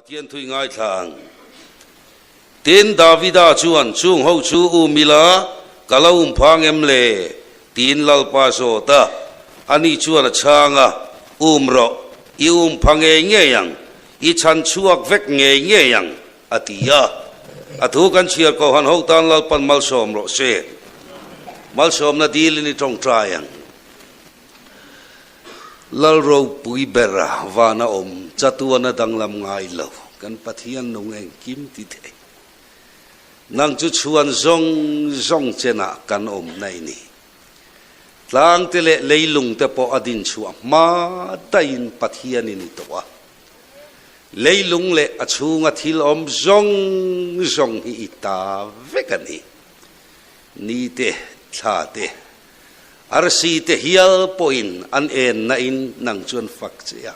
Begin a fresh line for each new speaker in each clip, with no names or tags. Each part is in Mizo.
Pathian thui ngaithla ang. Tin, Davida chuan, Chung ho chu um ila, ka lo um phang em le? tiin Lalpa zawt a. Ani chuan a chhang a, Um rawh, i um pha ngei ngei ang, i chhan chhuak vek ngei ngei ang, a ti a. A thu kan chhiar kohhan ho tan Lalpan malsawm rawh se. Malsawmna dilin i tawngtai ang. Lal ropui bera vana awm chatuana danglam ngai lo, kan Pathian nung engkim ti thei. Nang chu chhuan zawng zawng chenah kan awm na i ni. Tlangte leh leilungte pawh a din chhuah hma daihin Pathian in i tawh a. Leilung leh a chhunga thil awm zawng zawng hi i ta vek a ni. Ni te, thla te, Arsi te hial pawhin an en nain nang chuan fak che a.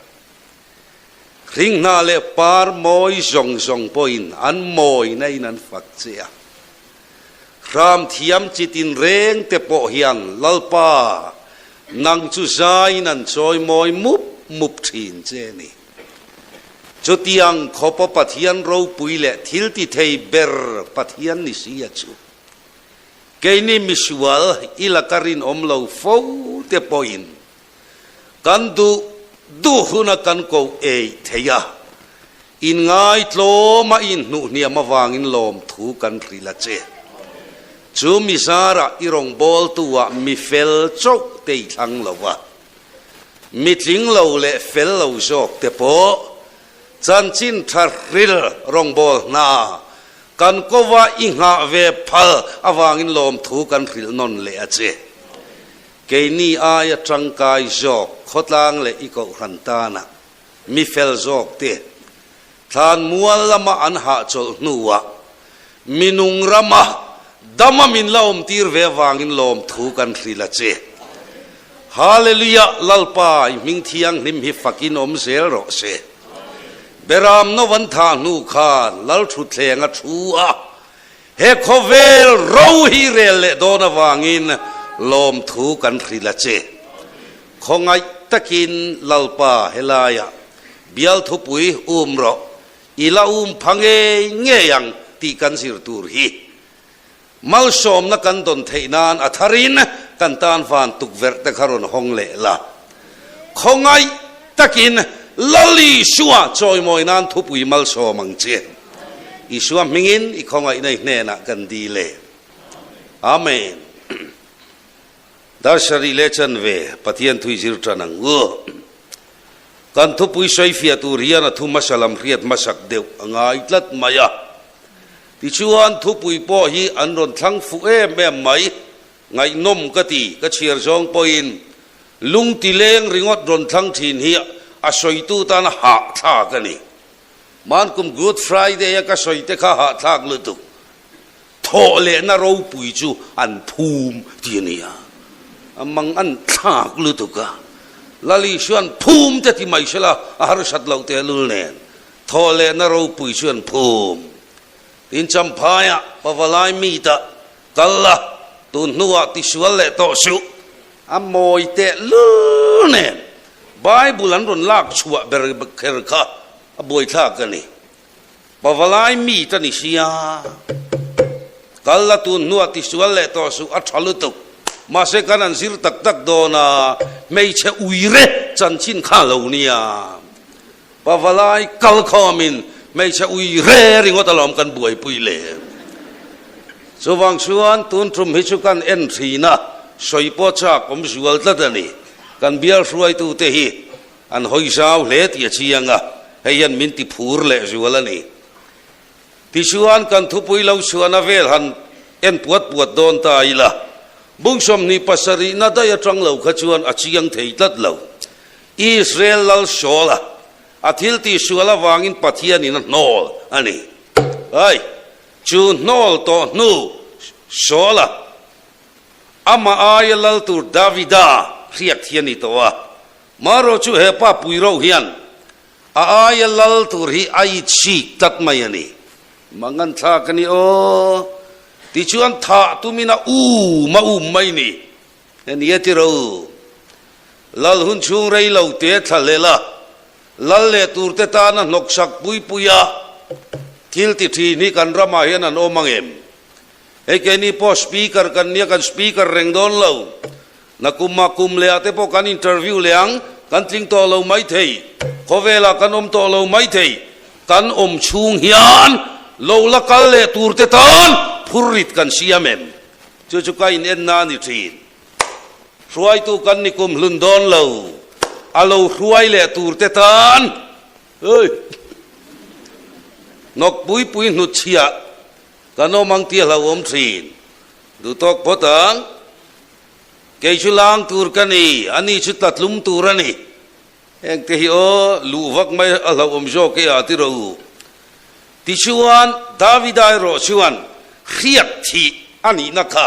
Hringhna leh par mawi zawng zawng pawhin an mawi nain an fak che a. Hram thiam chi tinreng te pawh hian Lalpa, nang chu zaiin an chawi mawi mup mup thin che ni. Chutiang khawpa Pathian ropui leh thil ti thei ber Pathian ni si a chu. Keini misual i laka rinawm lo fo te pawhin kan duh duh huna kan ko ei thei a, inngai tlawma inhnuh hniam avangin lawmthu kan hrilh a che. Chu mi zarah i rawngbawltu-ah mi fel chauh te i thlang lo a, mi tling lo leh fel lo zawk te pawh chanchin tha hril rawngbâwl hna Kan kova i nghah ve phal avangin lawmthu kan hrilh nawn leh a che. Keini aia tangkai zawk khawtlang leh i kohhran tana mi fel zawk te thlan mual lama an hahchawlh hnuah minung rama dama min la awmtir ve avangin lawmthu kan hrilh a che. Hallelujah Lalpa i hming thianghlim hi fakin awm zel rawh se. Beram no an thah hnu khan Lal Thutthleng a thu a, he khawvel ro hi rel leh dawn avangin lawmthu kan hrilh a che. Khawngaih takin Lalpa helaiah bial thupui um rawh, i la um pha ngei ngei ang tih kan zir tur hi. Malsawmna kan dawn theih nan a tharin kan tan van tukverh te kha rawn hawng leh la. Khawngaih takin Lal Isua chawimawi nan thupui malsawm ang che. Isua hmingin i khawngaihna i hnenah kan dil e. Amen. Dar sarih leh chanve Pathian thui zir tan ang u. Kan thupui sawifiah tur hian a thu hmasa lam hriat hmasak deuh a ngai tlat mai a. Tichuan thupui pawh hi an rawn thlang fuh em em mai, ngaihnawm ka ti, ka chhiar zawng pawhin lung ti leng ringawt rawn thlang thin hi a sawitu tan hahthlak a ni. Mankum Good Friday a ka sawi te kha hahthlak lutuk, thawh lehna ropui chu an phum ti a nia, a mang an thlak lutuk a, Lali chuan phum te ti mai sela a harsat loh tehlul nen. Thaw lehna ropui chu an phum. Tin Champhaiah Pavalai meet-ah kal la, tun hnuah tisual leh tawh suh. A mawi teh lul nen Bible an rawn lak chhuah ber kher kha a buaithlak a ni. Pavalai meet a ni sia. Kal la tun hnuah tisual leh tawh suh a tha lutuk. Mahse kan an zir tak tak dawn a, hmeichhe uire chanchin kha a lo nia. Pavalai kal khawmin hmeichhe ui re ringawt alawm kan buaipui le. Chuvang chuan tun tum hi chu kan en thin a, sawi pawh chak awm zual tlat a ni. Kan bial hruaitute hi an hawi zau hle tih a chiang a, hei hian min ti phur leh zual a ni. Tichuan kan thupui lo chhuahna vel han en puat puat dawn ta ila, bung 27 na daih atang lo kha chuan a chiang thei tlat lo. Israel lal Saul-a a thil tihsual avangin Pathianin a hnawl a ni. Ai, chu hnawl tawh hnu Saul-a amah aia lal tur Davida hriat hi a ni tawh a. Marawh chu he pa pui rauh hian a aia lal tur hi a itchik tlat mai a ni. Mangan thlak a ni aw. Tichuan thah tumin a um a um mai ni. Nia ti ro. Lal hun chhung rei lo te thla hlel a. Lal leh turte tana hnawksak pui puia thil ti thin hi kan ramah hian an awm ang em? Hei keini pawh Speaker kan nia, kan Speaker reng dawn lo. Nakumah kum lehah te pawh kan interview leh ang, kan tling tawh lo mai thei, khawvelah kan awm tawh lo mai thei. Kan awm chhung hian lo la kal leh turte tan phurrit kan siam em? Chu chu ka inenna a ni thin. Hruaitu kan ni kum hlun dawn lo, a lo hruai leh turte tan hei hnawk pui pui hnutchhiah kan awm ang tih a hlauhawm thin. Duhtawk phawt ang, kei chu lang tur ka ni, ani chu tlatlum tur a ni. Hengte hi aw, luh vak mai a hlauhawm zawk e a ti rawh u. Tichuan, Davida erawh chuan hriat thih a nihna kha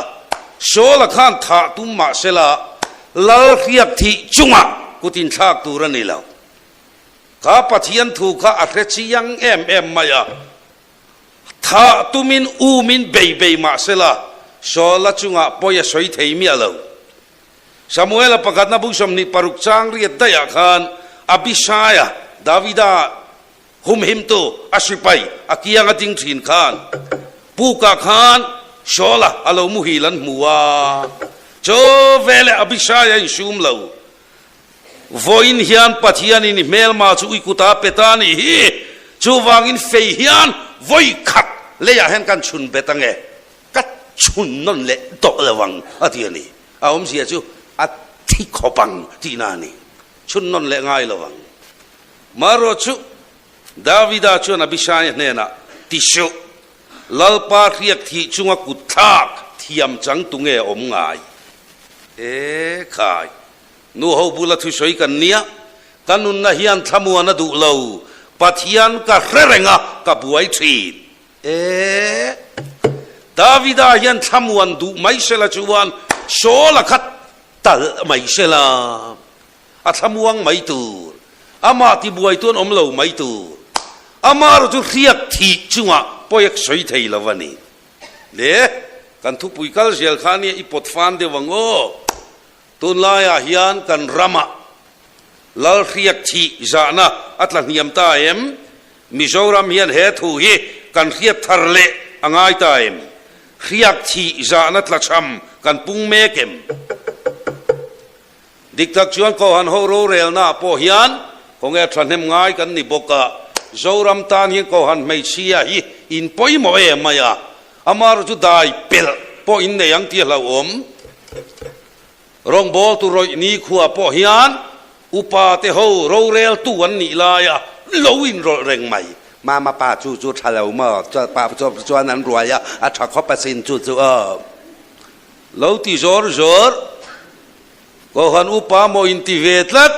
Saula khan thah tum mah sela, lal hriat thih chungah kut inthlak tur a ni lo. Kha Pathian thu kha a hre chiang em em mai a, thah tumin umin bei bei mah sela, Saula chungah pawi a sawi thei miah lo. Samuela pakhatna bung 26 chang riat daihah khan Abishaia, Davida humhimtu, a sipai a kiang a ding thin khan pukah khan Saula a lo muhil an hmu a, chaw veleh Abishaia insum lo. Vawiin hian Pathianin i hmelma chu i kuta pe ta a nih hi, chuvangin fei hian vawi khat leiah hian kan chhun bet ange. Ka chhun nawn leh tawh lo ang a ti a ni. A awmzia chu a thi khawp ang tihna a ni. Chhun nawn leh ngai lo ang. Marawh chu Davida chuan Abishai hnenah, Ti suh, Lalpa hriak thih chunga kut thlak thiam chang tu nge awm ngai? E khai, nu ho bula thusawi kan nia, ka nunna hian thlamuan a duh lo, Pathian ka hre reng a, ka buai thin. E! Davida hian thlamuan duh mai sela chuan Saul a khat talh mai sela, a thlamuang mai tur, amah tibuai tuan awm lo mai tur, amah erawh chu hriak thih chungah pawi a sawi thei lo a ni. Le, kan thupui kal zel kha nia i pawt fan deuh ang aw. Tunlaiah hian kan ramah Lalhriak thih zahna a tla hniam ta em? Mizoram hian he thu hi kan hriat thar leh a ngai ta em? Hriak thih zahna tlachham kan pung mek em? Dik tak chuan Kohhan ho rorelnaah pawh hian khawnge thahnem ngai kan ni bawk a, Zoram tan hian Kohhan hmeichhia hi in pawimawh em mai a, Amaherawhchu chu dai pelh pawh in nei ang tih a hlauhawm. Rawngbawltu rawih nikhua pawh hian upa te ho roreltu an nih laia lo inrawlh reng mai.
Mama pa chu chu tha lo maw? Pa chuan an ruai a, a tha khawp asin chu chu aw.
Lo ti zawr zawr. Kohhran upa maw inti ve tlat.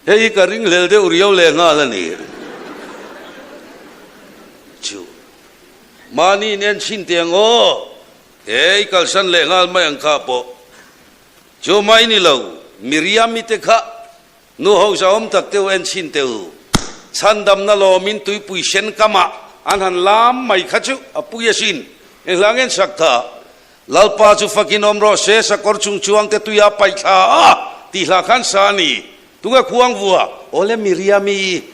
Hei hi ka ringhlel deuh riau leh nghal a ni. Chu mahni in en chhin teh ang aw, hei kalsan leh nghal mai ang kha pawh. Chu mai ni lo, Miriami te kha nu ho zahawm tak te u en chhin teh u. Chhandamna lawmin tuipui sen kamah an han lam mai kha chu a pui asin. Enghlâng en sak kha Lalpa chu fakin awm rawh se, sakawr chung chuangte tuia paih thla a tih hlah khan sa a ni. Tunge khuang vua? Awle Miriami,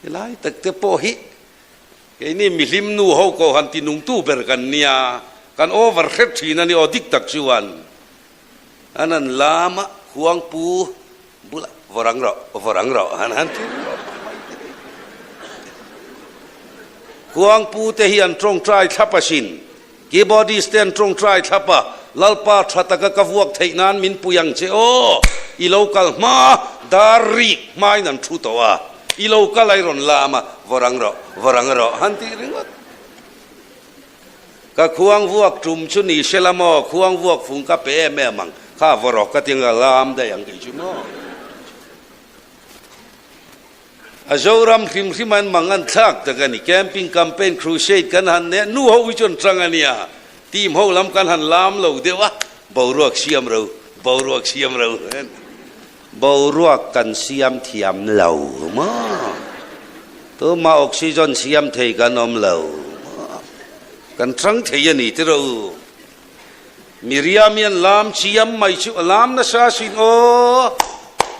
helai tak te pawh hi keini mihlim nu ho ko han ti nungtu ber kan nia, kan over hret thin a ni aw dik tak chuan an han lam a, khuang pu bulah vawrang rawh, vawrang rawh han han ti ringawt mai te hi. Khuang pu te hi an tawngtai thlap asin. Keyboardist te an tawngtai thlap a, Lalpa tha taka ka vuak theih nan min pui ang che aw, i lo kal hma dar rik hmain an thu tawh a, i lo kal a i rawn lam a, vawrang rawh, vawrang rawh han tih ringawt. Ka khuang vuak tum chu ni se la maw, khuang vuak fung ka pe em em ang, kha vawrawk ka ti ang ka lam daih ang kei chu maw. A Zoram hrim hrim an mang an thlak tak a ni. Camping campaign crusade kan han nei a, nu ho hi chu an tang a nia. Team ho lam kan han lam lo deuh a, boruak siam ro, boruak siam ro.
Boruak kan siam thiam lo maw? Tumah oxygen siam thei kan awm lo maw?
Kan tang thei a ni tiraw u. Miriam hian lam chiam mai chu a lam nasa asin aw.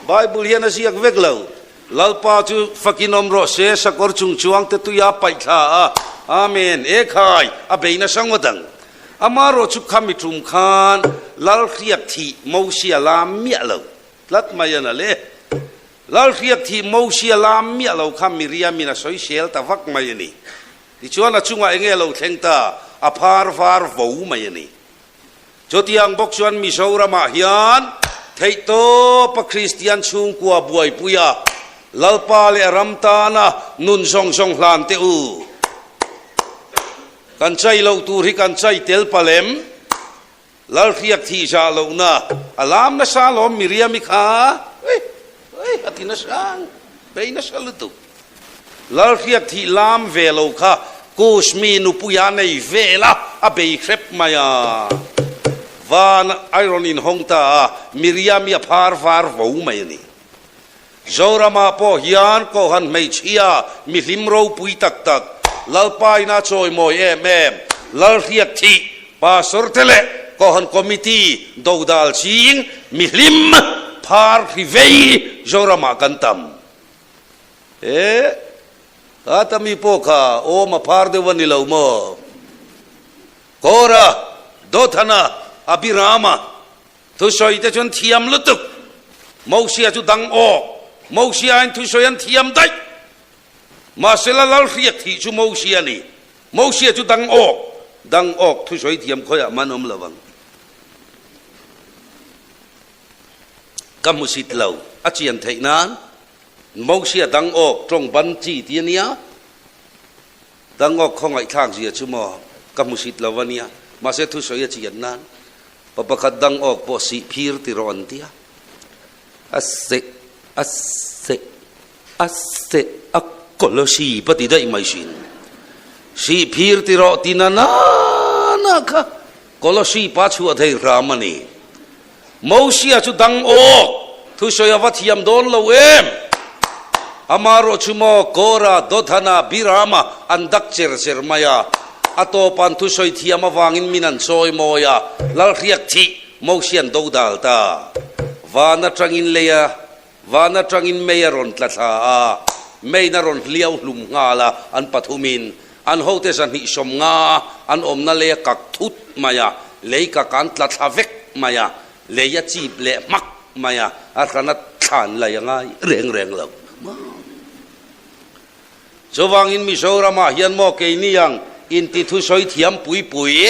Bible hian a ziak vek lo. Lalpa chu fakin awm rawh se, sakawr chung chuang te tuia paih thla a, Amen, e khai, a bei nasa ngawt ang. Amarawh chu khami tum khan Lalhriak thih Mosia lam miah lo tlat mai a na le. Lalhriak thih Mosia lam miah lo kha Miriamin a sawisel ta vak mai a ni. Tichuan a chungah enge lo thleng ta, a phar var vo mai a ni. Chutiang bawk chuan Mizoramah hian theihtawpa Kristian chhungkua buaipuia Lalpa leh ram tana nun zawng zawng hlan teh u. Kan chai loh tur hi kan chai tel palem. Lalhriak thih zah lohna a lam nasa alawm Miriam-i kha. Ui, ui, a ti nasa ang, bei nasa lutuk. Lalhriat thih lam ve lo kha Kush mi nupuia nei vel a, a bei hrep mai a. Van a rawn inhawng ta a, Miriam-i a phar var vo mai a ni. Zoramah pawh hian Kohhran hmeichhia mihlim ropui tak tak, Lalpa ina chawimawi em em, Lalhriat thih, Pastor te leh Kohhran Committee dodal ching mihlim phar hri vei Zoramah kan tam. E, khata mi pawh kha awm a phar deuh a ni lo maw? Kawra, Dothana, Abirama thusawi te chuan thiam lutuk. Mosia chu dang awk, Mosia in thusawi an thiam daih. Mahsela Lalhriat thih chu Mosia a ni. Mosia chu dang awk, dang awk thusawi thiam khawiah man awm lo ang. Ka hmusit lo, a chian theih nan Mosia dang awk tawng ban chi ti a nia, dang awk khawngaihthlak zia chu maw ka hmusit lo a nia, mahse thusawi a chian nan pa pakhat dang awk pawh sih phir ti rawh an ti a, a seh a seh a seh a kawlawsi pa ti daih mai sin, sih phir ti rawh ti na na na kha kawlawsi pa chhuah thei hram a ni. Mosia chu dang awk, thusawi a va thiam dawn lo em? Amarawh chu maw Kora, Dothana, Birama an dak cher cher mai a, a tawpan thusawi thiam avangin min an chawi mawi a, Lalhriak thih Mosian do dal ta. Van atangin lei a, van atangin mei a rawn tla thla a, meiin a rawn hliau hlum nghal a, an pathumin an hote 250 an awmna lei a kak thut mai a, lei kak an tla thla vek mai a, lei a chip leh hmak mai a, a hrana thlan lai a ngai reng reng lo. Chuvangin Mizoramah hian maw keini ang inti thusawi thiam pui pui,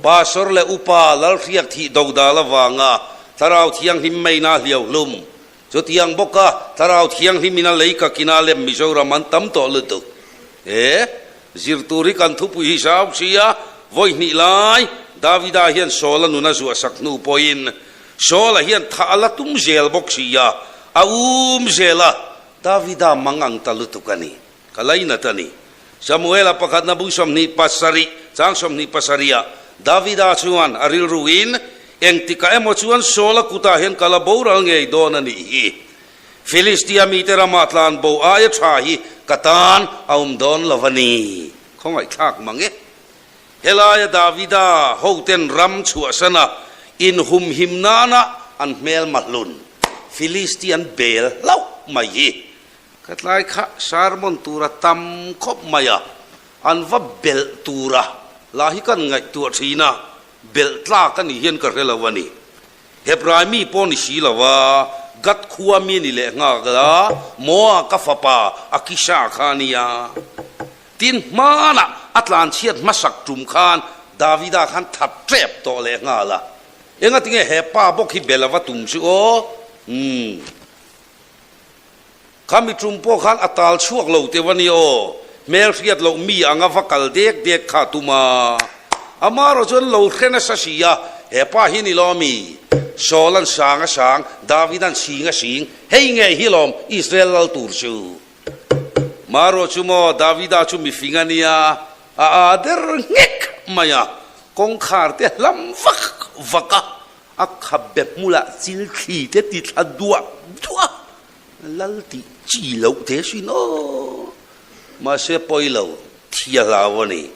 Pastor leh Upa Lalhriak thih dodal avanga Thlarau Thianghlim meina hliau hlum Chutiang bawka Thlarau Thianghlim in a lei ka kina lem Mizoram an tam tawh lutuk. He zir tur hi kan thupui hi zau sia, vawi hnih lai Davida hian Saul-a nun a zuah sak hnu pawhin Saul-a hian thah a la tum zel bawk sia, a um zel a, Davida mang ang ta lutuk a ni. Ka lainat a ni. Samuela pakhatna bung 27, chang 27 ah Davida chuan a rilruin, Engtikah emaw chuan Saula kutah hian ka la boral ngei dawn a nih hi. Filistia mite ramah tlan bo aia tha hi ka tan a awm dawn lo a ni. Khawngaihthlak mang e. Helaia Davida hoten ram chhuahsana inhumhim nana an hmelma hlun Filistian bel hlauh mai hi Ka tlai kha sermon tura tam khawp mai a, an va belh tura lah hi kan ngaihtuah thin a, belh tlak a nih hian ka hre lo a ni. Hebrai mi pawh ni si lo a, Gat khua mi a ni leh nghak a, Moa ka fapa Akisha kha a nia. Tin, hmanah a tlanchhiat hmasak tum khan Davida khan that tep tawh leh nghal a, engatinge he pa bawk hi belh a va tum chu aw? Umm. Kha mi tum pawh khan a tal chhuak lo teuh a ni aw, hmel hriat loh mi anga va kal dek dek kha a tum a. Amarawh chuan lo hre nasa si a, he pa hi ni lo ami? Saul an sang a sang, David an sing a sing, hei ngei hi lawm Israel lal tur chu. Marawh chu maw Davida chu mifing a nia, a aa der nghek mai a, kawngkhar te hlam vak vak a, A khabe hmulah chil thli te ti thla duah duah a, lal tih chi loh te sin aw. Mahse pawi lo, thi a hlau a ni.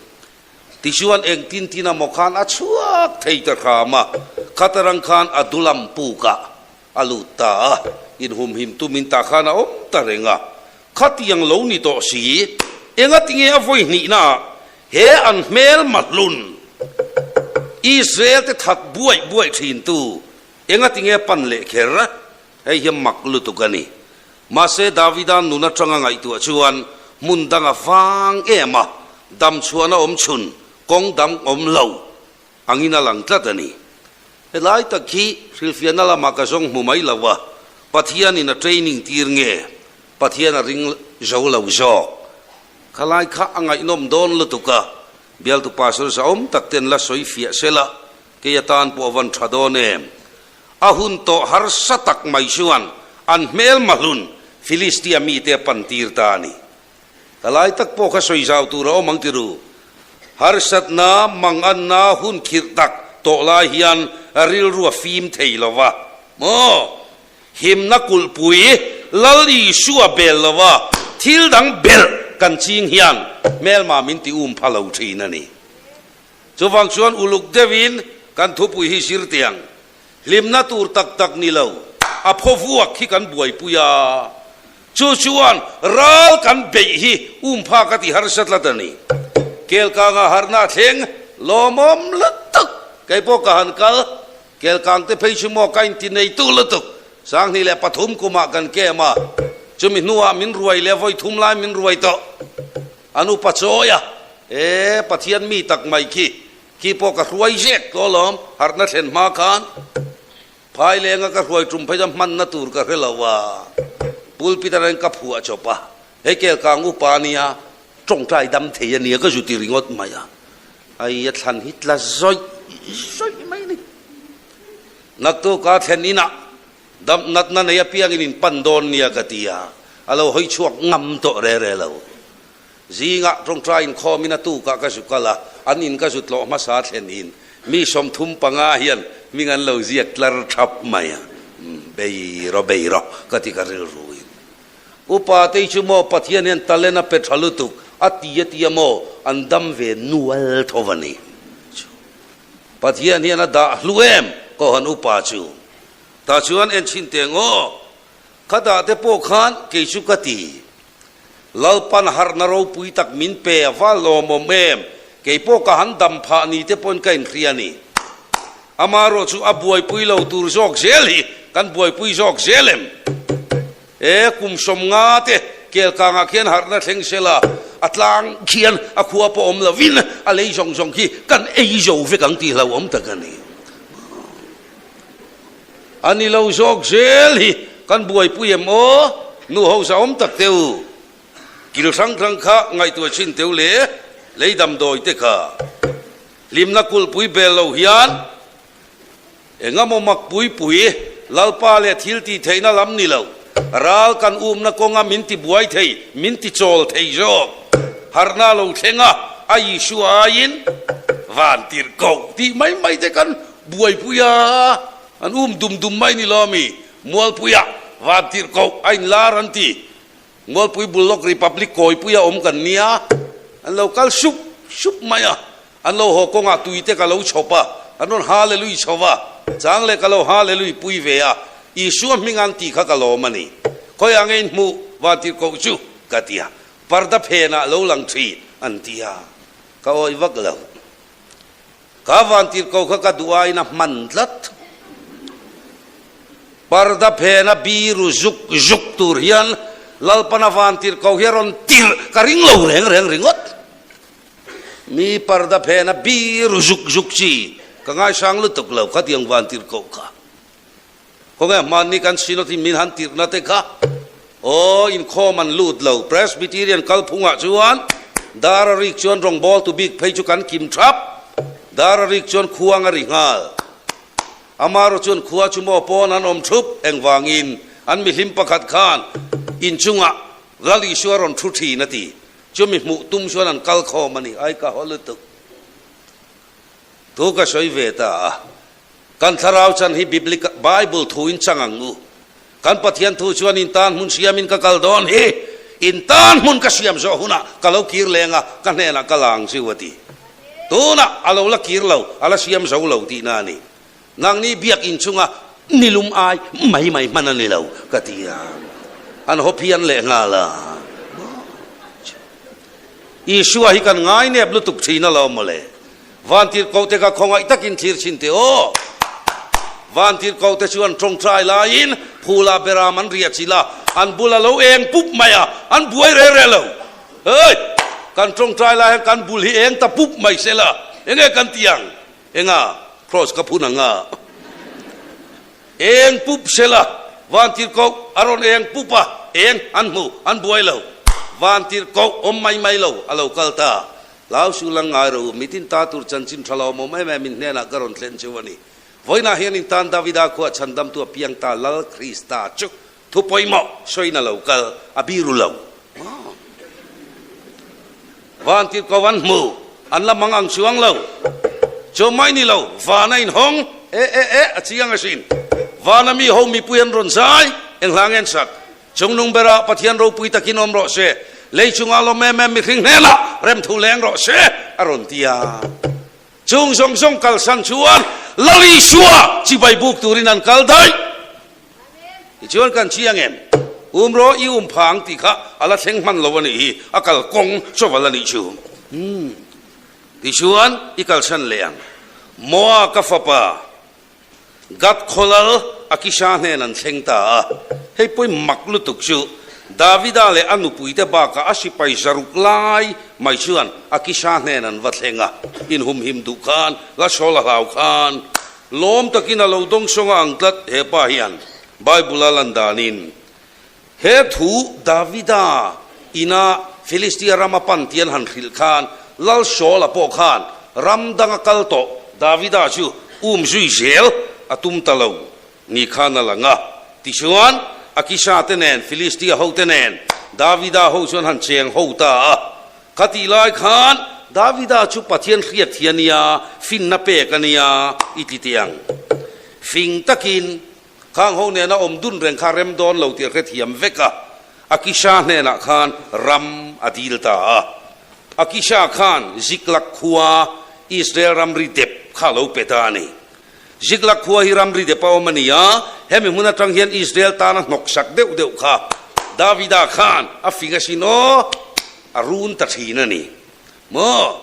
Tichuan engtin tin a maw khan a chhuak thei ta hram a, khatarang khan a dulam puk a. A lut ta a, inhumhim tumin tah khan a awm ta reng a. Khatiang lo ni tawh si, engatinge a vawi hnihnaah he an hmel mahlun Israel te that buaih buaih thintu engatinge pan leh kher? Hei hi mak lutuk a ni. Mahse Davida nun atanga ngaihtuah chuan hmun dang a vang em a, dam chhuahna awm chhun kawng dang awm lo angin a lang tlat a ni. Helai tak hi hrilhfiahna lamah ka zawng hmu mai lo a, Pathianin a training tir nge Pathian a ring zo lo zawk? Khalai kha a ngaihnawm dawn lutuk a, bialtu pastor zahawm tak ten la sawi fiah sela kei atan pawh a van tha dawn em? A hun tawh harsa tak mai chuan an hmel mahlun Filistia mite a pan tir ta a ni. Ka lai tak pawh kha sawi zau tur a awm ang ti ru. Harsatna, manganna hun khirh tak tawh lai hian rilru a fim thei lo va. Maw? Himna kulhpui Lal Isua bel lo va, thil dang belh kan ching hian hmelma min ti um pha lo thin a ni. Chuvang chuan uluk deuhin kan thupui hi zir tiang hlimna tur tak tak ni lo, a phaw vuak hi kan buaipui a, chu chuan ral kan beih hi umpha ka ti harsa tlat a ni. Kelkanga harhna thleng lawmawm lutuk kei pawh ka han kal, Kelkang te phei chu maw ka inti neitu lutuk, 2003 kumah kan kem a, chumi hnuah min ruai leh vawi thum lai min ruai tawh. An upa chawi a, E, Pathian mi tak mai khi, khi pawh ka hruai zek tawh alawm, harhna thlen hma khan phai lenga ka hruai tum phei chuan hmanna tur ka hre lo a, pulpit atangin ka phuah chawp a, hei kelkang upa nia, tawngtai dam thei a nia ka zu ti ringawt mai a, ai a thlan hi tla zawih zawih mai a ni. Naktuka thlen inah dam natna nei apiangin in pan dawn nia ka ti a, a lo hawi chhuak ngam tawh re re lo. Zingah tawngtai inkhawmin a tukah ka zu kal a, an in ka zu tlawh hmasa thlen in mi 35 hian hming an lo ziak tlar thap mai a, bei rawh bei rawh ka ti ka rilru in. Upa tei chu maw Pathian hian talent a pe tha lutuk a ti a ti a maw an dam ve nual tho va ni. Pathian hian a dah hlu em Kohhran upa chu. Tah chuan en chhin teh ngaw, ka dah te pawh khan kei chu ka ti. Lalpan harhna ropui tak min pe a va lawmawm em, kei pawh ka han dam phah ni te pawhin ka inhria a ni. Amaherawh chu a buaipui lo tur zawk zel hi kan buaipui zawk zel em? E, kum 50 te kelkangah khian harhna thleng sela, a tlang khian a khua pawh awm lovin a lei zawng zawng khi kan ei zo vek ang tih hlauhawm tak a ni. A ni lo zawk zel hi kan buaipui em aw? Nu ho zahawm tak teh u. Kil hrang hrang kha ngaihtuah chin teh u le, lei damdawi te kha. Hlimna kulhpui bel lo hian Engamaw mak pui pui, Lalpa leh thil tih theihna lam ni lo, ral kan umna kawnga min ti buai thei, min ti chawl thei zawk. Harhna lo thleng a, a Isua aiin van tirh ko tih mai mai te kan buaipui a, an um dum dum mai ni lo ami? Mualpuia van tirh ko a inlar an ti. Mualpui bul lawk Republic kawipuia awm kan nia, an lo kal sup sup mai a. An lo haw kawngah tui te ka lo chhawp a, an rawn Hallelui chho va, chang leh ka lo Hallelui pui ve a, Isua hming an tih kha ka lawm a ni. Khawiah nge in hmuh vantirhkoh chu? ka ti a, parda phenah lo lang thin an ti a, ka awih vak lo. Ka vantirhkoh kha ka duh aiin a hman tlat. Parda phena biru zuk zuk tur hian Lalpana vantirhkoh hi a rawn tirh ka ring lo reng reng ringawt. Mi parda phena biru zuk zuk chi ka ngaisang lutuk lo khatiang van tirh koh kha. Khawnge hmanni kan Synod in min han tirhna te kha aw inkhawm an lut lo Presbyterian kalphungah chuan dar a rik chuan rawngbawltu bik phei chu kan kim thap dar a rik chuan khuang a ri nghal. Amarawh chuan khua chu maw pawn an awm thup engvangin an mihlim pakhat khan inchungah Lal Isua rawn thu thin a ti. Chumi hmuh tum chuan an kal khawm a ni. Ai ka haw lutuk. Thu ka sawi ve ta a. Kan thlarau chan hi Biblical, Bible thu in chang ang u. Kan Pathian thu chuan in tan hmun siamin ka kal dawn hi. In tan hmun ka siam zawh hunah ka lo kir leng a, ka hnenah ka la ang chiu a ti. Tunah a lo la kir lo, a la siam zo lo tihna a ni. Nangni biakinn chunga. Nilum ai mai mai hman a ni lo ka ti a, an haw phian leh nghal a. Isua hi kan ngai nep lutuk thin alawm mawle. Vantirhkohte ka khawngaih takin thlir chhin teh aw. Vantirhkohte chuan tawngtai laiin phula beram an riah chilh a, an bula lo eng pup mai a, an buai reh reh lo. Hei! Kan tawngtai lai hian kan bul hi eng ta pup mai sela, enge kan ti ang? Enga? Kraws ka phun ang a. Eng pup sela, Vantirhkoh a rawn eng pup a, eng an hmu, an buai lo. Vantirhkoh awm mai mai lo, a lo kal ta. Hlau su lang ngai ro, mitin ta tur chanchin tha lo awm em em in hnenah ka rawn thlen cheu a ni. Vawiinah hian in tan Davida khuah chhandamtu a piang ta Lal Krista chu thu pawimawh sawiin a lo kal, a biru lo. Vantirhkoh an hmu, an la mang ang chuang lo. Chu mai ni lo, van a inhawng, e e e, a chiang asin. Vana mi ho mipui an rawn zai, eng hla nge an sak? Chungnung berah Pathian ropui takin awm rawh se, lei chungah lawm em em mihring hnenah remthu leng rawh se, a rawn ti a. Chung zawng zawng kalsan chuan Lal Isua chibai buk turin an kal daih. Tichuan kan chiang em? Um rawh i um pha ang tih kha a la thleng hman lo a nih hi, a kal kawng chawval a nih chu. Tichuan i kalsan leh ang. Moa ka fapa Gad khawlal Akisha hnen an thleng ta a, hei pawi mak lutuk chu Davida leh a nupuite bakah a sipai zaruk lai mai chuan Akisha hnen an va thleng a, inhumhim duh khan, la sawl a hlau khan lawm takin a lo dawngsawng a ang tlat he pa hian Bible a lan danin He thu Davida ina Philistia rama pan tih an han hrilh khan Lal Saula pawh khan ram danga kal tawh Davida chu um zui zel a tum ta lo ni khan a lang a. Tichuan, Akisha te nen Philistia hote nen Davida ho chuan han cheng ho ta a. Khatih lai khan Davida chu Pathian hriat hi a nia, finna pek a nia i ti teh ang. Fing takin Khang ho nena awm dun reng kha rem dawn lo tih a hrethiam vek a, Akisha hnenah khan ram a dil ta a. Akisha khan Ziklag khua, Israel ramri dep kha a lo pe ta a ni. Ziklag khua hi ramri dep a awm a ni a, hemi hmun atang hian Israel tana hnawksak deuh deuh kha Davida khan a fing asin aw, a run ta thin a ni maw?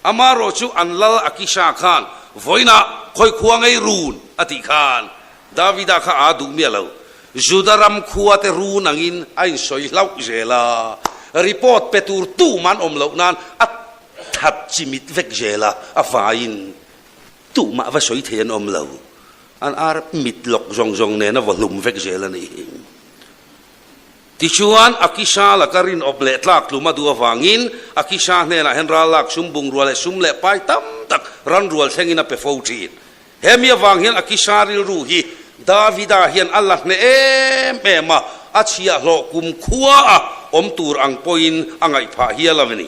Amarawh chu an lal Akisha khan vawiinah khawi khua ngei run a tih khan Davida kha aa duh miah lo. Juda ram khua te run angin a insawi hlauh zel a, report pe tur tumah an awm loh nan a that chimit vek zel a, a vaiin tumah va sawi thei an awm lo. An ar mit lawk zawng zawng nen a vaw hlum vek zel a ni. Tichuan, Akisha laka rinawp leh tlak tlum a duh avangin, Akisha hnenah hian ral lak sum bungrua leh sum leh pai tam tak ranrual thlengin a pe fo thin. Hemi avang hian Akisha rilru hi Davida hian a la hneh em em a, a chhiahhlawh kum khua a awm tur ang pawhin a ngaih phah hial a ni.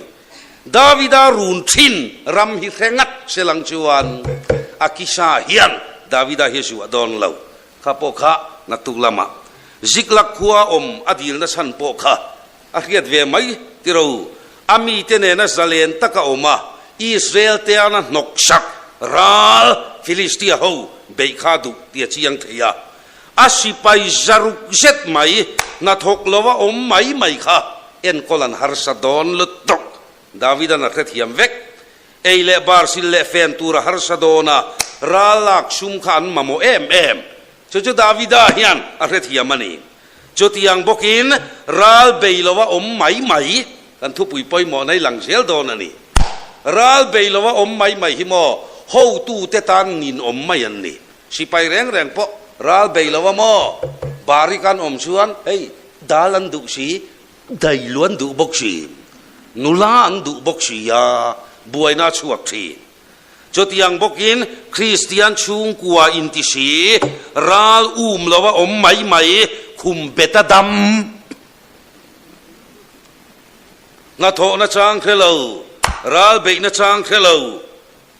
Davida run thin ram hi hre ngat se lang chuan Akisha hian Davida hi a zuah dawn lo. Kha pawh kha naktuk lamah Ziklag khua awm a dilna chhan pawh kha a hriat ve mai tiro. A mite nena zalen taka awm a, Israel te ana hnawksak ral Philistia ho beih kha duh tih a chiang thei a. A sipai zaruk zet mai hnathawk lova awm mai mai kha enkawl an harsa dawn lutuk. Davidan a hrethiam vek. Ei leh bar sil leh fen tur a harsa dawn a, ral lak sum kha an mamawh em em. Chu chu Davida hian a hrethiam a ni. Chutiang bawkin ral bei lova awm mai mai, kan thupui pawimawh nei lang zel dawn a ni. Ral bei lova awm mai mai hi maw hotute tan nin awm mai an ni. Sipai reng reng pawh ral bei lova maw barik an awm chuan hei dal an duh si, Dailu an duh bawk si, nula an duh bawk si a, buaina a chhuak thin. Chutiang bawkin Kristian chhungkua inti si, ral um lo a awm mai mai, khum bet a dam. Hnathawhna chang hre lo, ral beihna chang hre lo,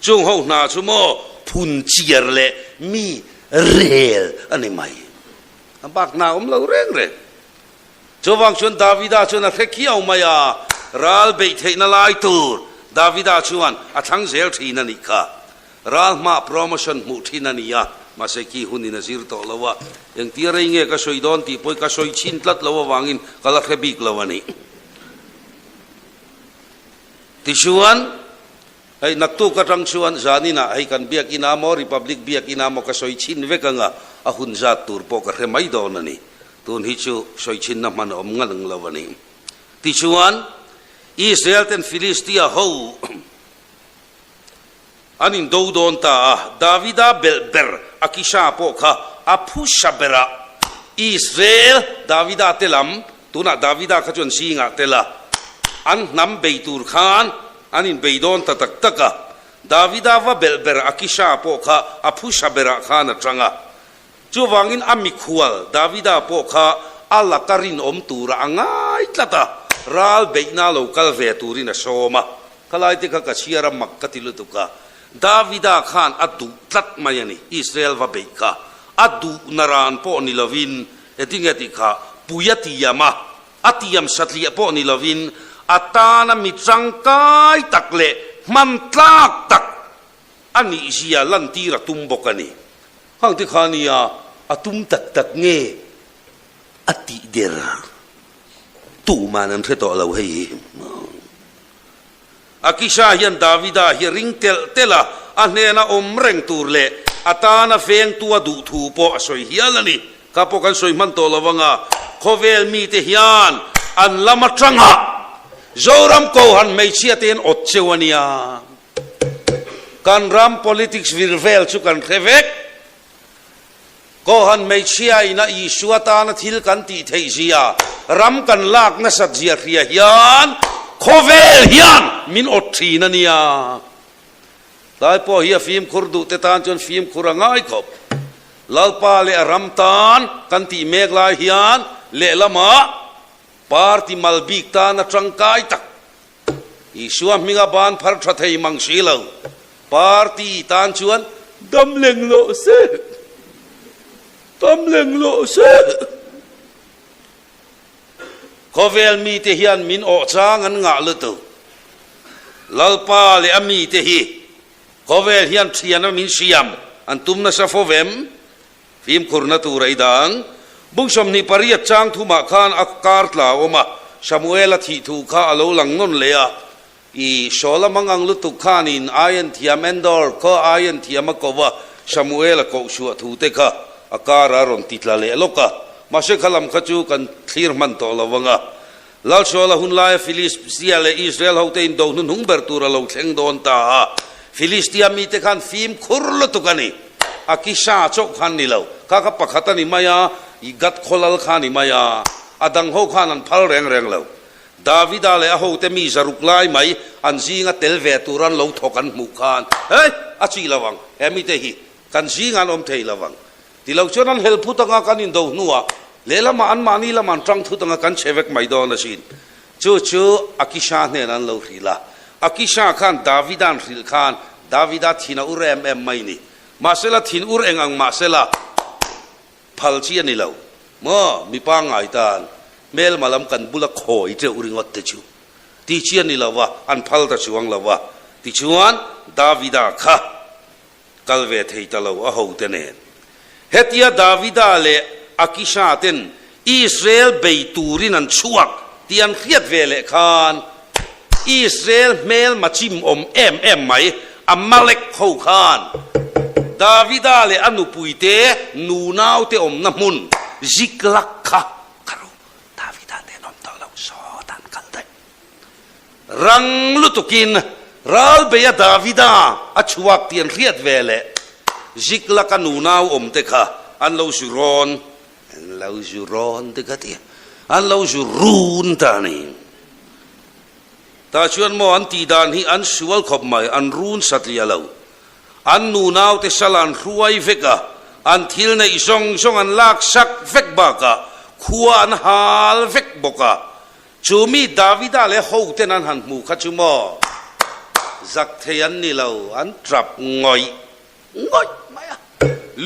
chung ho hna chu maw phun chiar leh mi rel a ni mai. A bak hna awm lo reng reng. Chuvang chuan Davida chuan a hre khiau mai a, ral beih theihna lai tur Davida chuan a thlang zel thin a nih kha. Ral hma promotion hmuh thin a ni a. Mahse khi hunin a zir tawh lo a, engtia rei nge ka sawi dawn tih pawh hi ka sawi chhin tlat lo avangin ka la hre bik lo a ni. Tichuan, hei naktuk atang chuan zaninah hei kan biakinn a maw, Republic biakinn a maw ka sawi chhin vek anga a hun zat tur pawh ka hre mai dawn a ni. Tun hi chu sawi chhinna hman a awm ngang lo a ni. Tichuan, Israel ten Filistia ho an indo dawn ta a, Davida belh ber Akisha pawh kha a phusa berah Israel Davida te lam, tunah Davida kha chuan zingah tel a, an hnam bei tur khan an inbei dawn ta tak tak a. Davida va belh ber Akisha pawh kha a phusa berah khan a tang a. Chuvangin a mikhual Davida pawh kha a laka rinawm tura a ngai tlat a, ral beihna lo kal ve turin a sawm a. Khalai te kha ka chhiar a mak ka ti lutuk a, Davida khan a duh tlat mai a ni, Israel va beih kha a duh naran pawh ni lovin, engtinge tih kha pui a tiam a, a tiam satliah pawh ni lovin a tana mi tangkai tak leh hman tlak tak a nihzia lantir a tum bawk a ni. Hang te kha nia a tum tak tak nge a tih der tuman an hre tawh lo hei hi. Akisha hian Davida hi ring telh telh a, a hnena awm reng tur leh a tana vengtu a duh thu pawh a sawi hial a ni. Kha pawh kan sawi hman tawh lo anga khawvel mite hian an lam atanga Zoram Kohan hmeichhia te hian awt cheu a nia. Kan ram politics vir vel chu kan hre vek. Kohan hmeichhia ina Isua tana thil kan tih theih zia, ram kan lak nasat zia hria hian khawvel hian min awt thin a nia. Tlai pawh hi a fimkhur duh te tan chuan fimkhur a ngai khawp. Lalpa leh a ram tan kan tih mek lai hian lehlamah party mal bik tana tangkai tak Isua hminga ban phar tha thei mang si lo. Party tan chuan dam leng loh se, dam leng loh se. Khawvel mite hian min awh chang an ngah lutuk. Lalpa leh a mite hi khawvel hian thiana min siam an tum nasa fo vem? Fimkhurna tur ei dang. Bung 28 chang thumah khan a kar tla a awm a, Samuela thih thu kha a lo lang nawn leh a. I Saula mangang lutuk khanin aian thiam Endor khaw aian thiam a ko a, Samuela kohchhuah thu te kha a kar a rawn ti tla leh lawk a. Mahse kha lam kha chu kan thlir hman tawh lo ang a. Lal Saula hun laia Filistia leh Israel hote indo hnuhnung ber tur a lo thleng dawn ta a. Filistia mite khan fimkhur lutuk a ni. Akisha chauh khan ni lo. Kha kha pakhat a ni mai a, Gath khaw lal kha a ni mai a. A dang ho khan an phal reng reng lo. Davida leh a hote mi zaruk lai mai an zinga tel ve tur an lo thawk an hmuh khan, Hei! A chih lo ang, he mite hi kan zingah an awm thei lo ang. Ti lo chuan an hel phut anga kan indo hnuah lehlamah anmahni lamah an tang thut anga kan chhe vek mai dawn asin. Chu chu Akisha hnenah an lo hrilh a. Akisha khan Davida an hrilh khan Davida thin a ur em em mai ni. Mahsela thin ur eng ang mahsela phal chi a ni lo maw? Mi pangngai tan hmelma lam kan bula khawi teuh ringawt te chu ti chi a ni lo va, an phal ta chuang lo va. Tichuan Davida kha Kal ve thei ta lo a hote nen. Hetia Davida leh Akisha ten Israel bei turin an chhuak tih an hriat ve leh khan Israel hmelma chim awm em em mai Amalek ho khan Davida leh a nupuite nunaute awmna hmun Ziklag kha ka ro Davida nen awm tawh lo sawt an kal daih. Rang lutukin Ralbeia Davida a chhuak tih an hriat ve leh Ziklaka nunau awmte kha an lo zu rawn, an lo zu rawn te kha tia, an lo zu run ta a ni. Tah chuan maw an tih dan hi an sual khawp mai, an run satliah lo. An nunaute sal an hruai vek a, an thil neih zawng zawng an lak sak vek bakah khua an hal vek bawk a. Chu mi Davida leh hoten an han hmuh kha chu maw zak thei an ni lo, an tap ngawih ngawih mai a,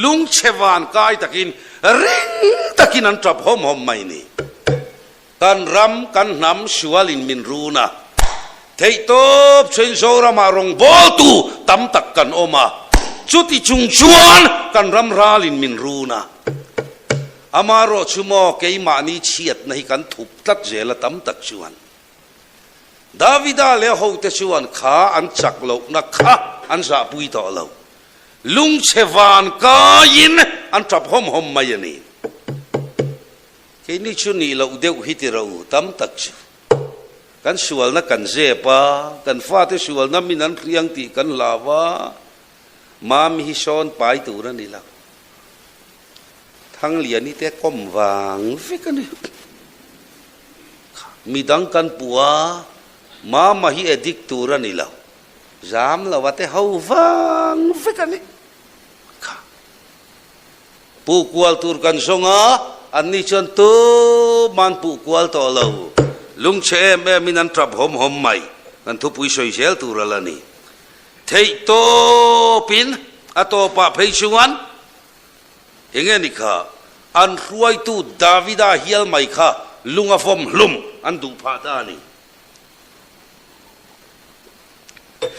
lungchhe van kai takin ring takin an tap hawm hawm mai ni. Kan ram, kan hnam sualin min run a, theihtawp chuin Zoramah rawngbawltu tam tak kan awm a. Chuti chung chuan kan ram ralin min run a. Amaherawh chu maw keimahni chhiatna hi kan thup tlat zel a tam tak chuan. Davida leh a hote chuan kha an chak lohna kha an zahpui tawh lo. Lungchhe van kaiin an tap hawm hawm mai a ni. Keini chu nih loh deuh hi ti ro tam tak chu. Kan sualna kan zep a, kan fate sualna min an hriang tih kan hlau a, Mami hi sawn pai tur a ni lo. Thangliani te kawm vang vek a ni. Midang kan puh a, Mama hi addict tur a ni lo. Zam lo a te ho vang vek a ni. Kha. Puh kual tur kan zawng a, anni chuan tuman puh kual tawh lo. Lungchhe em em in an tap hawm hawm mai. Kan thupui sawi zel tur a la ni. Theih tawpin a tawpah phei chuan Enge ni kha, an hruaitu Davida hial mai kha lung a vawm hlum an duh phah ta a ni.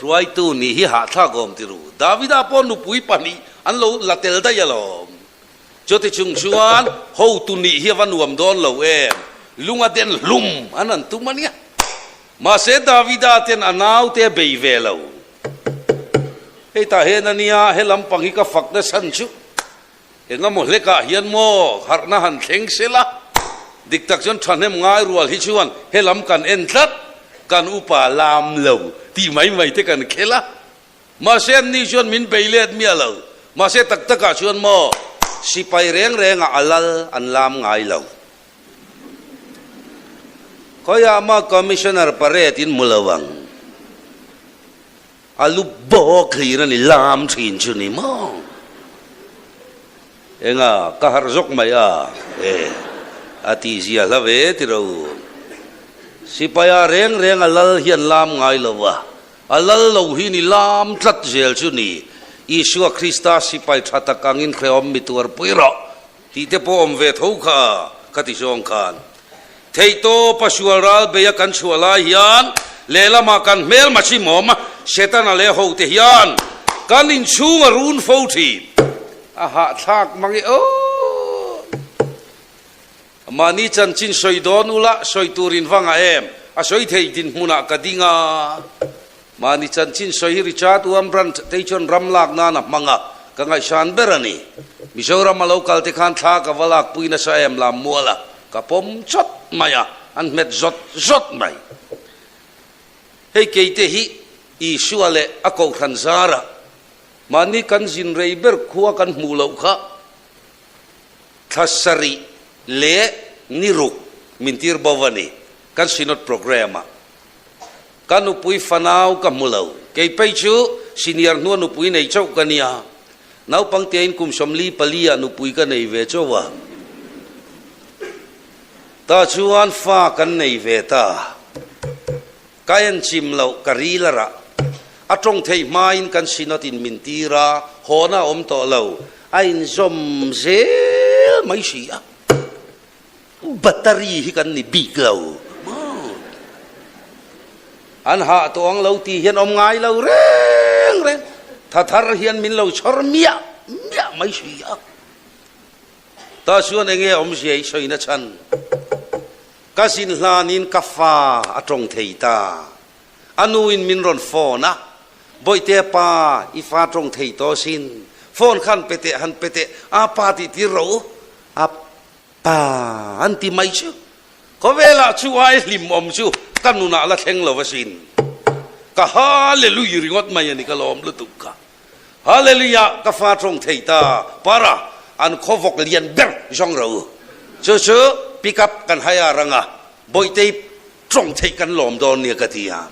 Hruaitu nih hi hahthlak awm ti ru. Davida pawh nupui pahnih an lo la tel daih alawm. Chuti chung chuan hotu nih hi a va nuam dawn lo em, lung a den hlum an han tum a nia. Mahse Davida ten a naute a bei ve lo. Hei tah hian a nia, he lampang hi ka fak nasa an chu. Engemaw hlekah hian maw harhna han thleng sela, dik tak chuan thahnem ngai rual hi chuan he lam kan en tlat, kan upa lam lo tih mai mai te kan khel a. Mahse anni chuan min bei let miah lo. Mahse tak takah chuan maw sipai reng rengah a lal an lam ngai lo. Khawiah mah Commissioner parade in hmu lo ang. A lu bawk hlir a ni lam thin chu ni maw? Enga, ka harh zawk mai a, e, a tih zia hla ve ti ro. Sipaia reng reng a lal hian lam ngai lo a, a lal lo hi ni lam tlat zel chu ni. Isua Krista sipai tha tak angin hrehawm mi tuarpui rawh. Tih te pawh awm ve tho kha ka ti zawng khan theihtawp a sual ral bei a kan chhuah lai hian lehlamah kan hmelma chimawm Setana leh ho te hian kan inchhung a run fo thin. A hahthlak mang e aw. Mahni chanchin sawi dawn ula sawi tur in va ngah em? A sawi thei dinhmunah ka ding a. Mahni chanchin sawi hi Richard Wurmbrand te chuan ram lak nan a hmang a, ka ngaihsan ber a ni. Mizoram a lo kal te khan thla ka va lak pui nasa em lam mual a, ka pawm chawt mai a, an hmet zawt zawt mai. Hei keite hi Isua leh a kohhran zarah mahni kan zin rei ber khua kan hmuh loh kha thla sarih leh ni ruk min tir bo a ni kan Synod programme ah. Ka nupui fanau ka hmu lo. Kei phei chu senior hnua nupui nei chauh ka nia. Naupang tein kum 44 ah nupui ka nei ve chauh a. Tah chuan fa kan nei ve ta. Ka en chim loh ka ril a rah. A tawng theih hmain kan synod in min tir a, hawna a awm tawh lo. A inzawm zel mai si a. Battery hi kan ni bik lo maw? An hah tawh ang lo tih hian awm ngai lo reng reng. Tha thar hian min lo chhawr miah miah mai si a. Tah chuan enge awmzia i sawi na chhan? Ka zin hlanin ka fa a tawng thei ta. A nuin min rawn phone a, Bawihte pa, i fa tawng thei tawh sin. Phone khan pe teh, han pe teh, a pa tih tir rawh u. A Pa an ti mai chu. Khawvelah chu ai hlim awm chu ka nunah la thleng lo asin. Ka Hallelujah ringawt mai a ni ka lawm lutuk ka. Hallelujah ka fa tawng thei ta para an khawvawk lian ber zawng ro u. Chu chu pick up kan hai a ranga Bawihtei tawng theih kan lawm dawn nia ka ti a.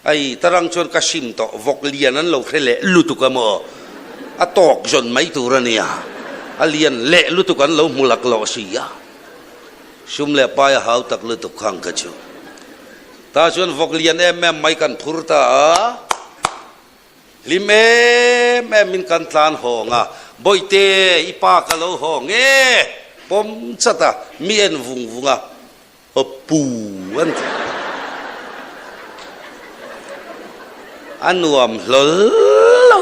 Ai, tarang chuan ka sim tawh, vawk lian an lo hre leh lutuk a maw? A tawk zawn mai tur a nia, a lian leh lutuk an lo hmu lak lawh si a. Sum leh pai a hau tak lutuk khang kha chu. Tah chuan vawk lian em em mai kan phur ta a, hlim em em in kan tlan hawng a, Bawihte, i pa ka lo hawng e, pawm chat a, mi en vung vung a. A pu an ti. A nuam hlawl lo.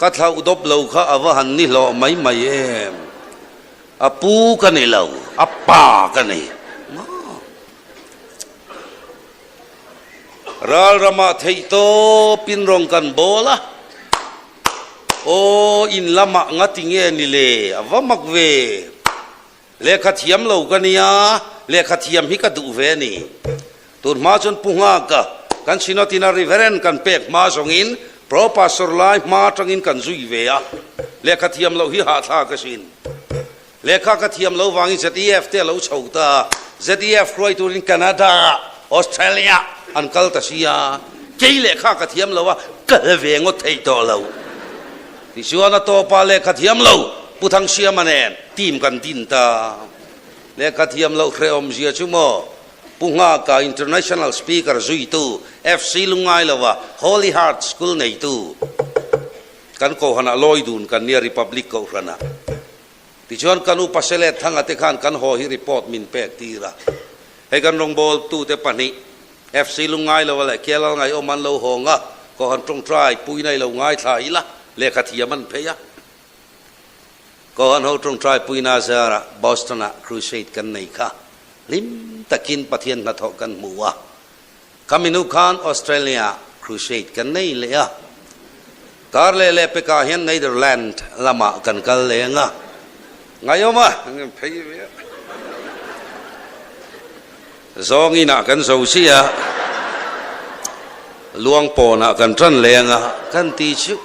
Ka thlauh dawp lo kha a va han ni hlawh mai mai em? A pu ka ni lo, a pa ka ni. Ral ramah theih tawpin rawng kan bawl a. Aw, in lamah ngati nge ni le? A va mak ve. Lehkha thiam lo ka nia, lehkha thiam hi ka duh ve a ni. Tun hma chuan Pu Nghaka kan Synod-in a Reverend kan pek hma zawngin Pro Pastor lai hma atangin kan zui ve a, lehkha thiam loh hi hahthlak asin. Lehkha ka thiam lo vangin ZEF te a lo chho ta a, ZEF hruai turin Canada, Australia an kal ta si a, kei lehkha ka thiam lo a, kal ve ngawt theih tawh lo. Tichuan a tawpah lehkha thiam lo Pu Thangsiama nen team kan din ta. Lehkha thiam loh hrehawmzia chu maw Pu Nghaka International Speaker zuitu FC Lungailova Holy Heart School neitu kan Kohhranah lawi dun kan nia Republic Kohhranah. Tichuan kan upa Selet Thanga te khan kan haw hi report min pek tir a. Hei kan rawngbawltute pahnih FC Lungailova leh Kelal Ngaihawm an lo hawng a, Kohhran tawngtai puina i lo ngaithla ila lehkha thiam an phei a. Kohhran ho tawngtai puina zarah Boston-ah crusade kan nei kha hlim takin Pathian hnathawh kan hmu a. Khami hnu khan Australia-ah crusade kan nei leh a. Kar leh leh pekah hian Netherland lamah kan kal leng a. Ngaihawm a, phei ve a. Zawng inah kan zo chiah a, luang pawnah kan tan leng a, kan ti chu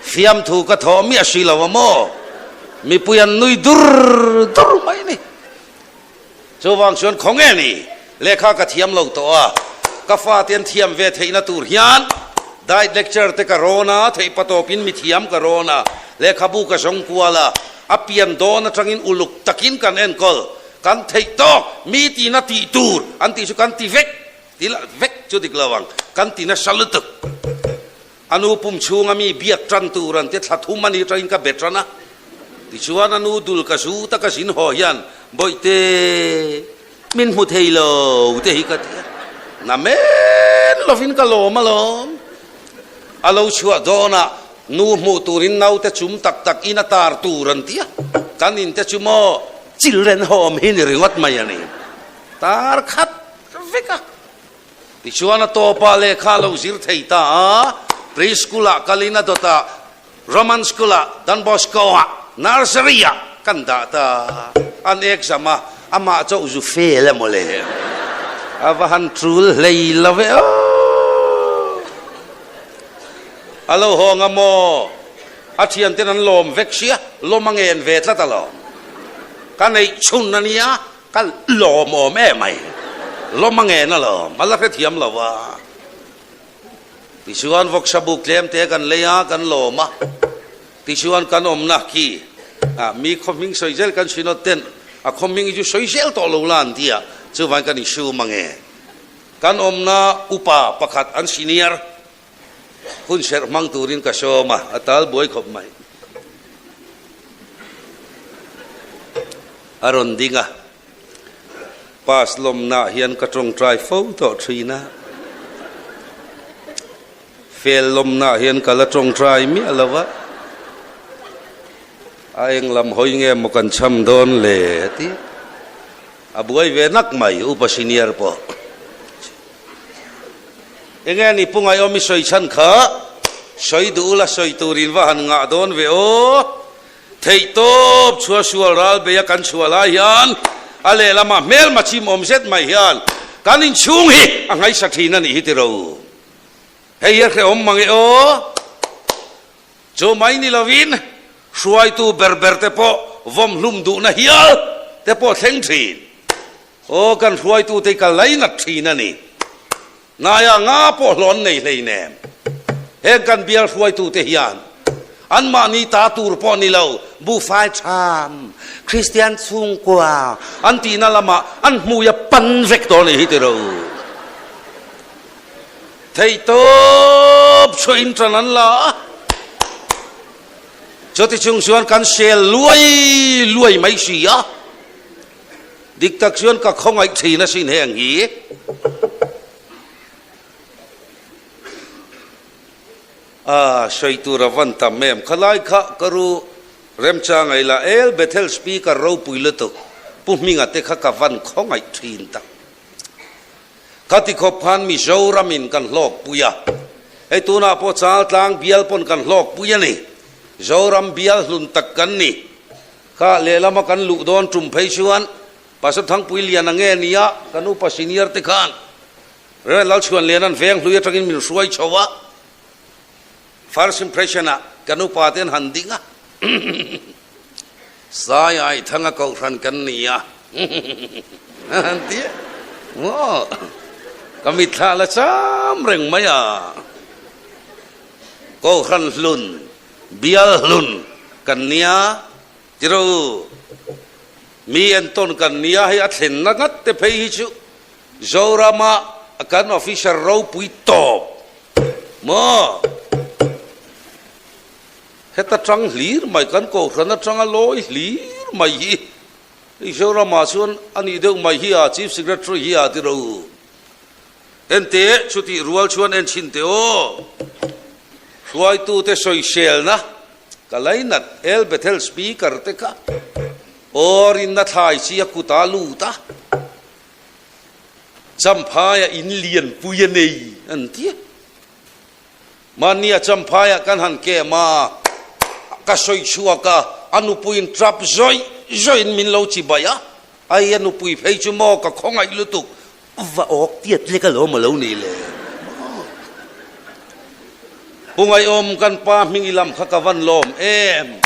fiamthu ka thawh miah si lo a maw? Mipui an nui dur dur mai ni. Chuvang chuan khaw nge ni? Lehkha ka thiam lo tawh a, ka fate an thiam ve theihna tur hian diet lecture te ka rawn a, theihpa tawpin mi thiam ka rawn a, lehkhabu ka zawng kual a, a pian dawn atangin uluk takin kan enkawl. Kan theih tawk, mi tina tih tur an tih chu kan ti vek, ti lah vek chu dik lo ang, kan ti nasa lutuk. A nu pum chhunga mi biak tan tur an ti thla thum a ni atangin ka be tan a, tichuan a nu dul ka zu taka zin haw hian Bawihte min hmu thei lo te hi ka ti a, na men lovin ka lawm alawm. A lo chhuah dawnah nu hmuh turin naute chum tak tak in a tar tur an ti a, kan inte chu maw children home hi ni ringawt mai a ni. Tar khat vek a. Tichuan a tawpah lehkha a lo zir thei ta a, pre-school ah kalin a dawtah Roman school ah Don Bosco ah nursery ah kan dah ta. An exam a, amah chauh zu fail emaw le. A va han tul hlei lo ve aw. A lo hawng a maw? A thianten an lawm vek sia, lawm a ngen ve tlat alawm. Ka neih chhun a nia, ka lawm awm em mai. Lawm a ngen alawm, a la hrethiam lo a. Tichuan vawksa buk tlem te kan lei a, kan lawm a. Tichuan kan awmna khi mi khaw hming sawi zel kan synod ten a khaw hming hi chu sawi zel tawh lo la an ti a, chuvangin kan insum ang e. Kan awmna upa pakhat an senior hun serh hmang turin ka sawm a, a tal buai khawp mai. A rawn ding a. Pass lawmnaah hian ka tawngtai fo tawh thin a, fail lawmnaah hian ka la tawngtai miah lo a, a eng lam hawi nge maw kan cham dawn le a ti a, a buai ve nak mai upa senior pawh. Enge ni Pu Ngaiawm i sawi chhan kha sawi duh ula sawi turin va han ngah dawn ve aw. Theihtawp chhuah sual ral beia kan chhuah lai hian a lehlamah hmelma chim awm zet mai hian kan inchhung hi a ngaihsa thin a nih hi tiro. Hei hi a hrehawm mang e aw. Chu mai ni lovin hruaitu ber ber te pawh vawmhlum duhna hial te pawh thleng thin. Aw kan hruaitute hi ka lainat thin a ni. Naia nga pawh hlawn nei hleinem. Heng kan bial hruaitute hian anmahni ta tur pawh ni lo, buhfai tham, Kristian chhungkua an tihna lamah an hmui a pan vek dawn a ni hi tiro. Theihtawp chhuahin tan an la a, chuti chung chuan kan sel luai luai mai si a. Dik tak chuan ka khawngaih thin asin heng hi. A sawi tur a van tam em? Khalai kha ka ru remchang ei la, El Bethel Speaker ropui lutuk Pu Hminga te kha ka van khawngaih thin tak. Ka ti khawp khan Mizoramin kan hlawkpui a, hei tunah pawh Chaltlang bial pawn kan hlawkpui a ni. Zoram bial hlun tak kan ni. Kha lehlama kan luh dawn tum phei chuan Pastor Thangpui Liana nge nia kan upa senior te khan Rev. Lalchhuan Liana'n veng hlui atangin min hruai chho a, First impression ah kan upa te an han ding a, Sai ai thanga kohhran kan ni a han ti a, maw ka mitthla la cham reng mai a, kohhran hlun, bial hlun kan nia tiro mi entawn kan nia hei a thlenna ngat te phei hi chu Zorama kan officer ropui tawp maw? Heta tang hlir mai kan kohhran atanga lawi hlir mai hi hei Zorama chuan a nih deuh mai hi a Chief Secretary hi a ti ro. Ente chutih rual chuan en chhin teh aw. Hruaitute sawiselna ka lainat El Bethel Speaker te kha aw rinna thlai chi a kut a lut a. Champhaia in lianpui a nei an ti a. Mahnia Champhaia kan han kem a, ka sawi chhuak a, a nupuiin tap zawih zawihin min lo chi baih a, ai a nupui phei chu maw ka khawngaih lutuk, va awk tiat lek alawm a lo ni le. Pu Ngaihawm kan pa hming i lam kha ka van lawm em.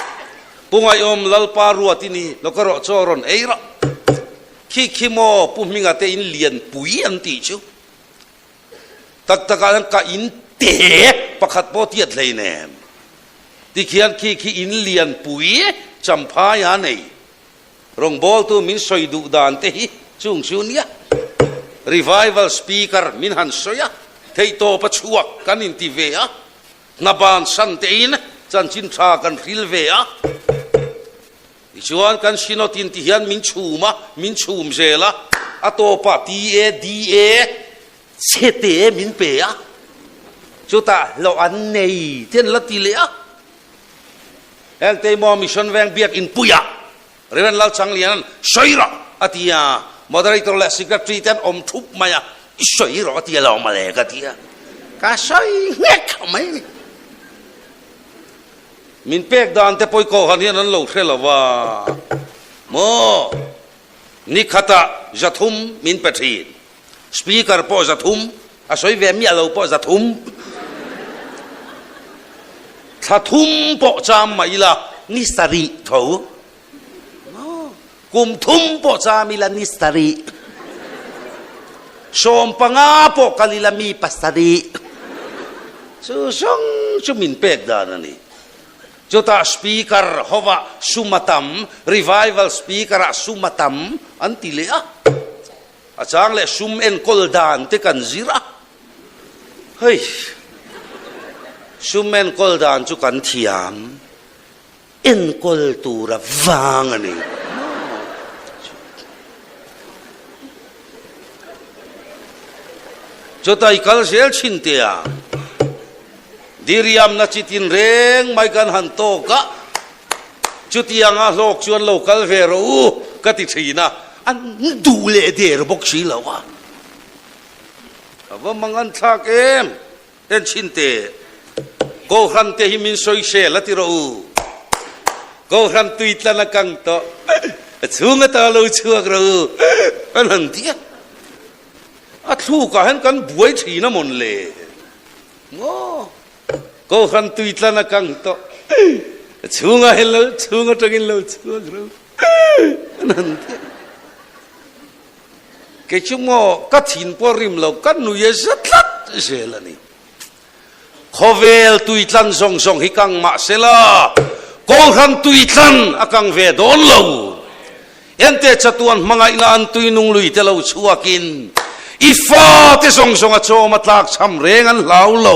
Pu Ngaihawm Lalpa ruat i ni, lo ka rawh chaw rawn ei rawh. Khi khi maw Pu Hminga te in lianpui an tih chu. Tak takah hian ka in te pakhat pawh tiat hlei nem. Tikhian khi khi in lianpui Champhai a nei. Rawngbawltu min sawi duh dan te hi chung chu nia. Revival speaker min han sawi a, theihtawp a chhuak kan inti ve a, hna bansan tein chanchin tha kan hril ve a. Tichuan kan Synod in ti hian min chhum a, min chhum zel a, a tawpah TADA chhete min pe a, chutah hlawh an nei te an la ti leh a. Heng Teimawh Mission Veng biak inpuiah Rev. Lalchangliana'n sawi rawh a ti a, Moderator leh Secretary te an awm thup mai a, i sawi rawh a ti a lo mawle ka ti a, ka sawi nghek mai a ni. Min pek dan te pawh i kohhran hian an lo hre lo va maw? Ni khatah zathum min pe thin. Speaker pawh zathum, a sawi ve miah lo pawh zathum. Thla thum pawh cham mah ila ni sarih tho. Kum thum pawh cham ila ni sarih. 15 pawh kal ila mi pasarih. Chu zawng chu min pek dan a ni. Chutah speaker hovah sum a tam, revival speaker ah sum a tam an ti leh a. A chang leh sum enkawl dan te kan zir a. Hei, sum enkawl dan chu kan thiam. Enkawl tura vang a ni. Chutah i kal zel thin teh a, diriamna chi tin reng mai kan han tawk a, chutianga hlawk chuan lo kal ve rawh u ka ti thin a, an duh leh der bawk si lo a. A va mangan thlak em! En chhin teh, Kohhran te hi min sawisel a ti rawh u. Kohhran tui tlan a kang tawh, a chhung ata lo chhuak rawh u an han ti a. A thlukah hian kan buai thin a mawn le. Maw? Kohhran tui tlan a kang tawh, a chhungah hian lo chhung atangin lo chhuak rawh u an han ti a. Kei chu maw ka thin pawh rim lo, ka nui a za tlat zel a ni. Khawvel tuitlan zawng zawng hi kang mah se la, Kohhran tuitlan a kang ve dawn lo. Ente chatuan hmangaihna an tuinung lui te lo chhuakin i fate zawng zawng a chawm a tlak chham reng an hlau lo.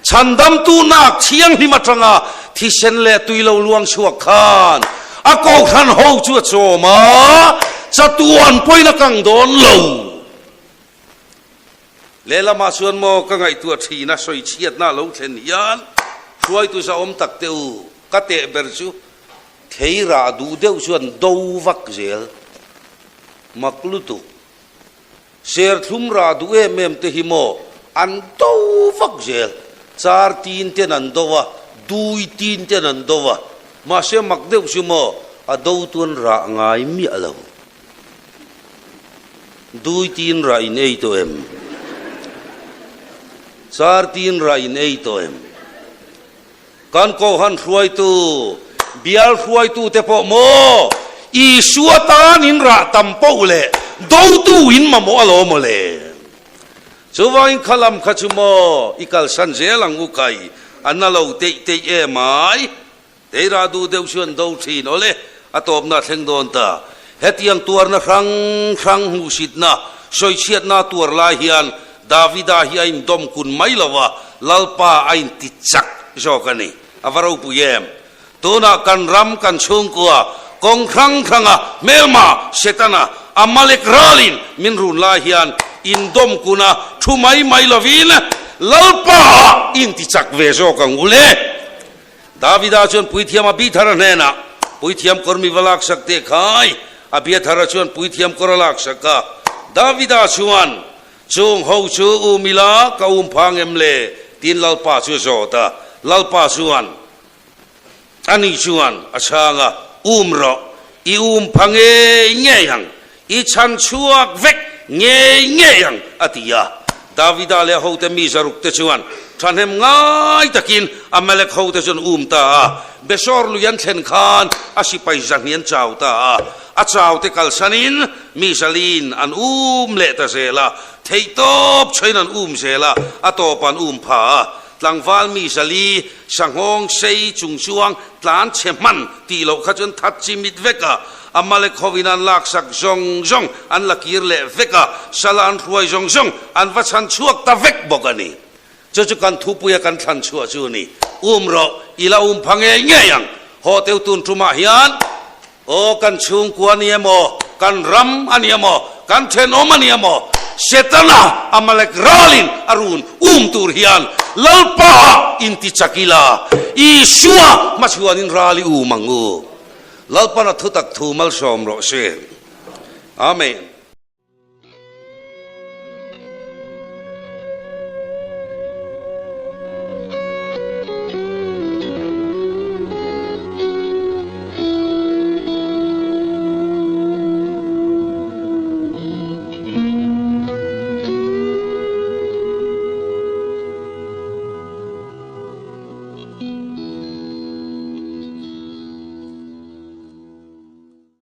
Chhandamtu nak thianghlim atanga thisen leh tui lo luang chhuak khan a kohhran ho chu a chawm a, chatuan pawhin a kang dawn lo. Lehlamah chuan maw ka ngaihtuah thin a sawichhiatna a lo thlen hian hruaitu zahawm tak teh u, ka teh ber chu thei rah duh deuh chuan do vak zel mak lutuk. Serthlum rah duh em em te hi maw an do vak zel, char tin ten an do a, dui tin ten an do a, mahse mak deuh chu maw a do tuan rah ngai miah lo. Dui tin rah in ei tawh em? Char tin rah in ei tawh em? Kan Kohhan hruaitu, bial hruaitu te pawh maw Isua tan in rah tam poh leh dotu in mamawh alawm maw le? Chuvangin kha lam kha chu maw i kalsan zel ang u kai, a na lo teih teih emai. Teirah duh deuh chu an do thin awle, a tawpna a thleng dawn ta. Hetiang tuarna hrang hrang hmuhsitna, sawichhiatna tuar lai hian Davida hi a indawm kun mai lo a, Lalpa a inti chak zawk a ni. A va ropui em! Tunah kan ram, kan chhungkua, kawng hrang hranga hmelma, Setana, Amalek ralin min run lai hian indawm kuna thu mai mai lovin Lalpa ah inti chak ve zawk ang u le. Davida chuan puithiam Abithara hnenah, Puithiam kawr mi va laksak teh khai. Abiathara chuan puithiam kawr a laksak a. Davida chuan, Chung ho chu um ila ka um phang em le? tiin Lalpa chu a zawt a. Lalpa chuan, Ani chuan a chhang a, Um rawh, i um pha ngei ngei ang, i chhan chhuak vek ngei ngei ang, a ti a. Davida leh a hote mi zaruk te chuan thahnem ngai takin Amalek hote chu an um ta a. Besor lui an thlen khan a sipai zahni an chau ta a. A chau te kalsanin mi zalin an um leh ta zel a, theihtawp chhain an um zel a, a tawpah an um pha a. Tlangval mi zali sanghawng sei chung chuang tlan chhe hman tih loh kha chuan that chi mit vek a, Amalek hovin an laksak zawng zawng an la kir leh vek a, sala an hruai zawng zawng an va chhan chhuak ta vek bawk a ni. Chu chu kan thupuia kan thlan chhuah chu a ni. Um rawh, i la um pha ngei ngei ang. Haw teu tun tumah hian Aw, kan chhungkua a ni emaw, kan ram a ni emaw, kan thenawm a ni emaw, Setana Amalek ralin a run um tur hian Lalpa ah inti chak ila, Isua hmachhuanin ral i um ang u. Lalpan a thutak thu malsawm rawh se. Amen.